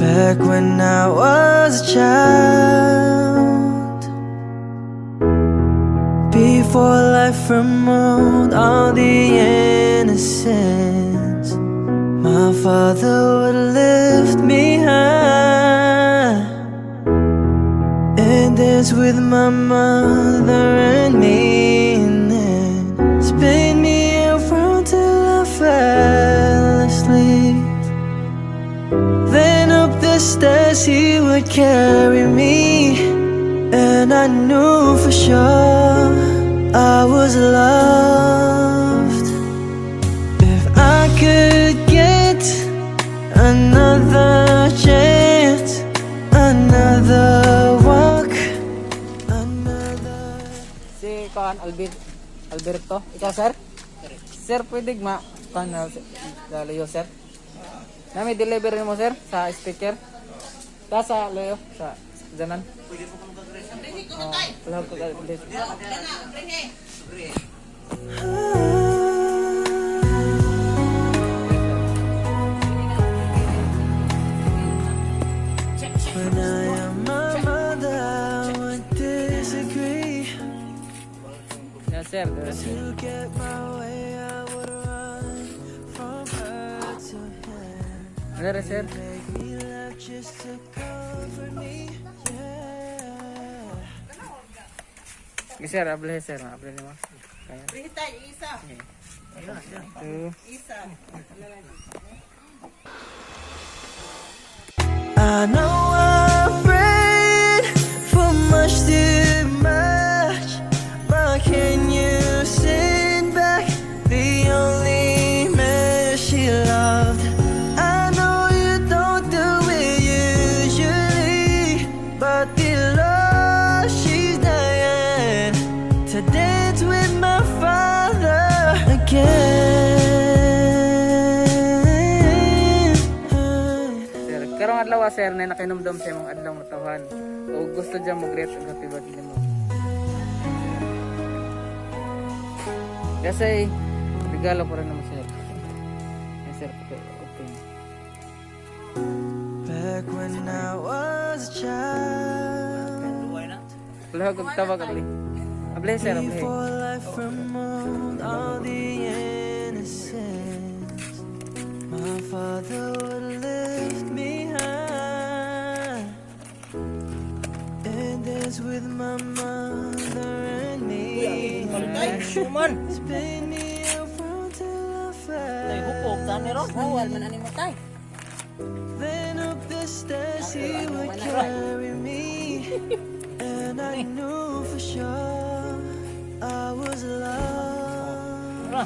Back when I was a child, before life removed all the innocence, my father would lift me high and dance with my mother and me, and then spin me around till I fell asleep. Then up the stairs he would carry me, and I knew for sure I was loved. If I could get another chance, another walk, another. Si kuan Alberto, ikaw, sir? Sir, pwede ma kuan na sa Leo, sir? Nami delivery mo, sir, sa speaker. Ta sa Leo sa Janan. Pwede mo kung ko please. When I am my mother, I would disagree. Yeah, sir. To get my way, I would run from her to him. Ano sir? Make me laugh just to comfort me. Yeah. Sige, sir, able sir, able nimo. Kaya. Two. I know I prayed for much too much, but can you send back the only man she loved? I know you don't do it usually, but the love she's dying to dance with my father again. Sir, karong adlaw, sir, na nakinomdom sa imong adlaw natawhan. O gusto dyan mo greet og happy birthday mo. Kasi regalo pa rin naman, sir. Yes, sir, okay, open. Back when I was a child, Wala ko tawag abli. Abli, sir, abli. Before life removed all the innocence, my father would lift me high and dance with my mother and me. Spin me around till I fell Bawal man ani mo tay. Then up the stairs he would carry me, and I knew for sure I was loved. I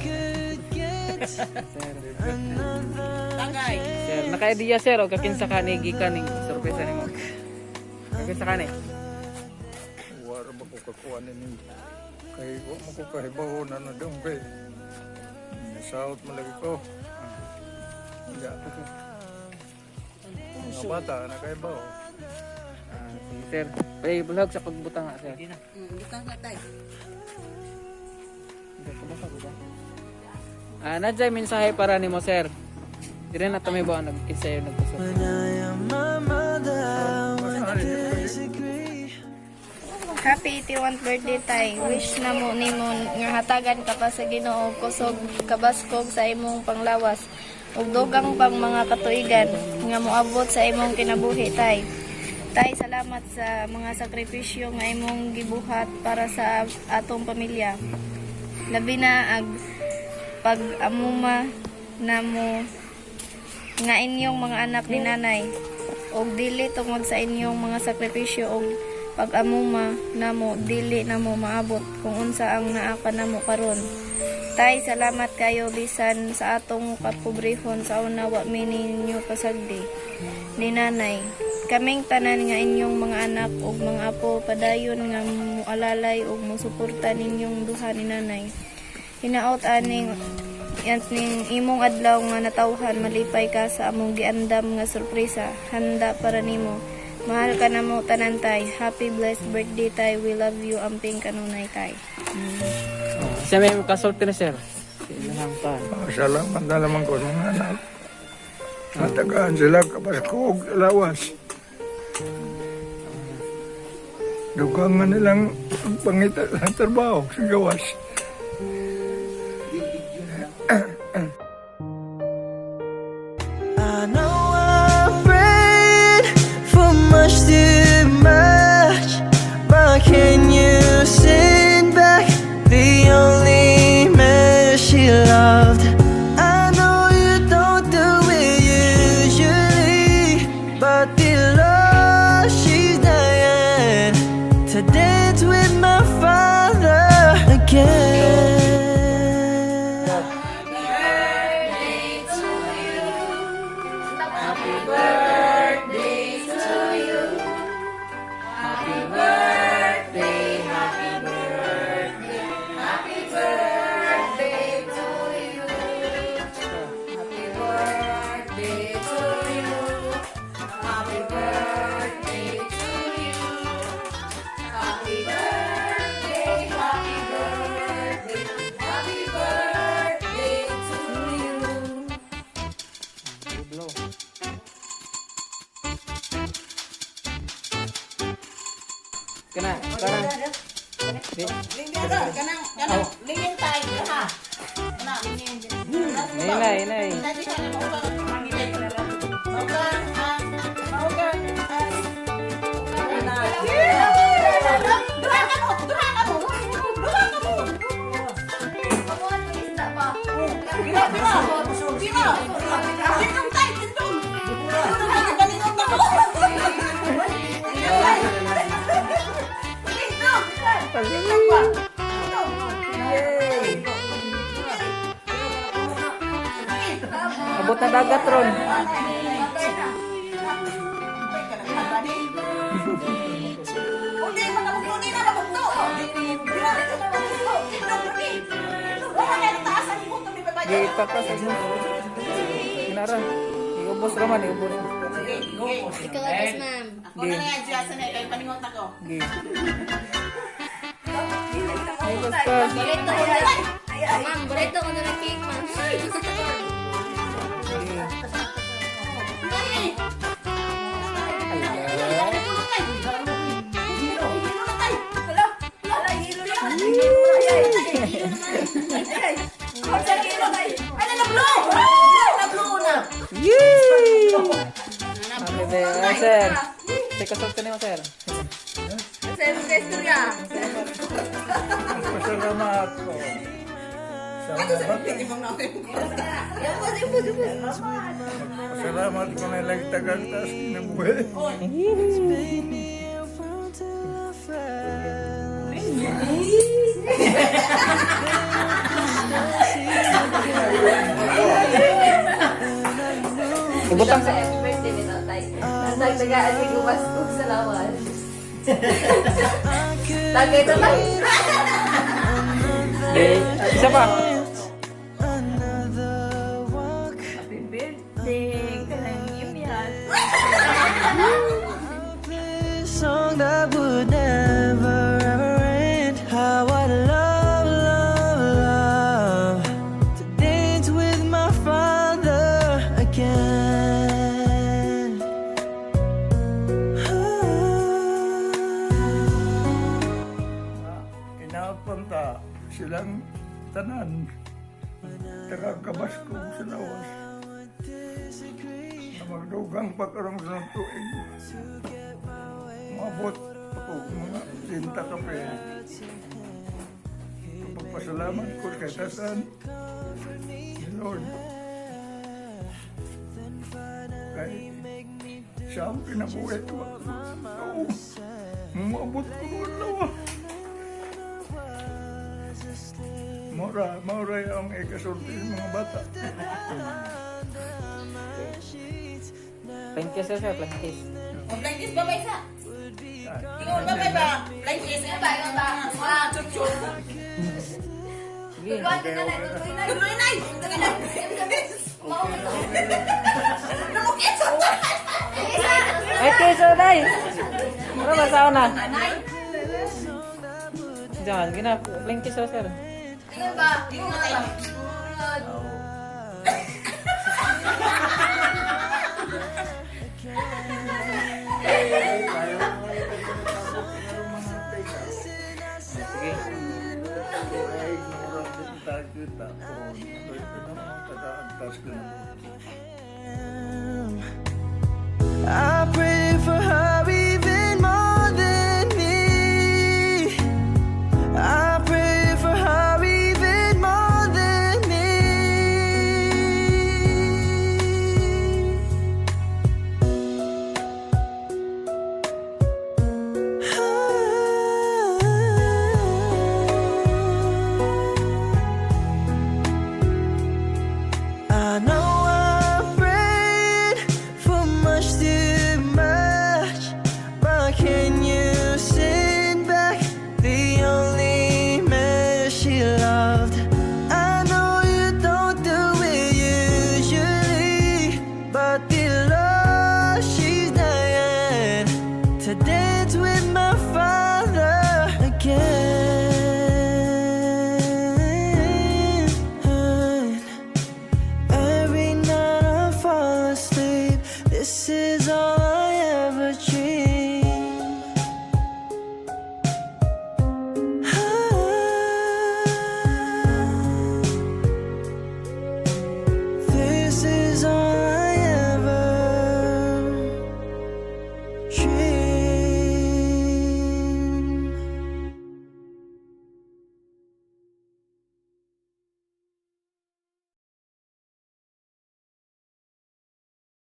could get Sir, another sir, naka-idea, sir, o kakinsa ka ni gikan ning sorpresa nimo? Kakinsa ka ni? Wala ba ko kakuha ni kay wa mo ko kahibaw na na dong kay South man lagi ko. Ya. Mga bata na kahibaw. Ah, sige, sir. Ay, vlog sa pagbutang nga, sir. Butang na tay. Hindi ko basta ba? Ah, nadjay mensahe para nimo, sir. Dire na tami ba nagkinsa yung nagpasok. When I am my mother, I would disagree. Happy 81st birthday, tay. Wish na mo nimo nga hatagan ka pa sa Ginoo og kusog kabaskog sa imong panglawas ug dugang pang mga katuigan nga moabot sa imong kinabuhi, tay. Tay, salamat sa mga sakripisyo nga imong gibuhat para sa atong pamilya. Labi na ag pag-amuma namo nga inyong mga anak ni nanay og dili tungod sa inyong mga sakripisyo og pag-amuma namo, dili namo maabot kung unsa ang naa ka namo karon. Tay, salamat kayo bisan sa atong kapobrehon sa una, wa mi ninyo pasagdi ni nanay. Kaming tanan nga inyong mga anak ug mga apo padayon nga mualalay ug musuporta ninyong duha ni nanay. Hinaot aning yan ning imong adlaw nga natawhan, malipay ka sa among giandam nga sorpresa. Handa para nimo. Mahal ka namo tanan, tay. Happy blessed birthday, tay. We love you. Amping kanunay, tay. Oh, siya may kasulti na, sir. Sa ilang pa. Salamat na naman ko sa mga anak. Matagaan sila kabaskog sa lawas. Dugang nga nilang ang pangita sa trabaho sa gawas. I know I'm praying for much too much, but can you send back the only man she loved? I know you don't do it usually, but the love she's dying to dance with my father again. Blow. Kana, kana. Di. Kanang, kanang, lingin tayo, ha? Kana, lingin. Hinay, hinay. Dati ka na maugang, maugang, ah, maugang, ah. Duha ka mo, duha ka mo, duha ka mo. Pira, pira, pira. Tindong tayo, tindong. Tindong tayo, kanindong tayo. Tindong, tindong pa. Tindong. Abot na dagat ron. Uli, mga uli na mabugto. Dira, mabugto. Tindong, uli. Wala kayo taas ang buto ni Baba. Di tatas. Kinara. Iubos ra man, iubos. Ikaw atas, ma'am. Ako na lang ang diyasa na ikaw, paningot ako. Gi. Ay, paspas. Burrito ko na. Ma'am, burrito ko na ng cake, ma'am. Yay! Happy birthday, sir. Take a shot kanimo, sir. Pasalamat ko. Sa mga bata. Pasalamat ko nilang tagal taas kinabuhi. Spin me around till I fell. Ibutang sa Happy birthday ni Tatay. Nagtagaan ni Gumaskog sa lawas. Tagay tatay. Di, isa pa. Another walk. This song that would never ever end. How I love, love, love to dance with my father again. Inapunta silang tanan. Tagakabas ko sa lawas. Na magdugang pa karong sa tuig. Maabot ako mga sinta kape. Pagpasalamat ko kay Tasan, ni Lord. Kay siya ang pinabuhay ko. Oo, maabot ko noon lawa. Mora, mora ang ikasulti ng mga bata. Plain kiss, sir, sir. Plain kiss. Blind kiss ba ba isa? Ingon ba ba ba? Blind kiss ba ba? Wala, chuchu. Sige. Tuloy na. Tuloy na. Namukit sa Ay, kiss, oh, day! Ano ba sa una? Diyan, gina, plain kiss, oh, sir. Ingon ba? Ingon ba? Kita ko, kay pinamang taga-agtas kinabuhi.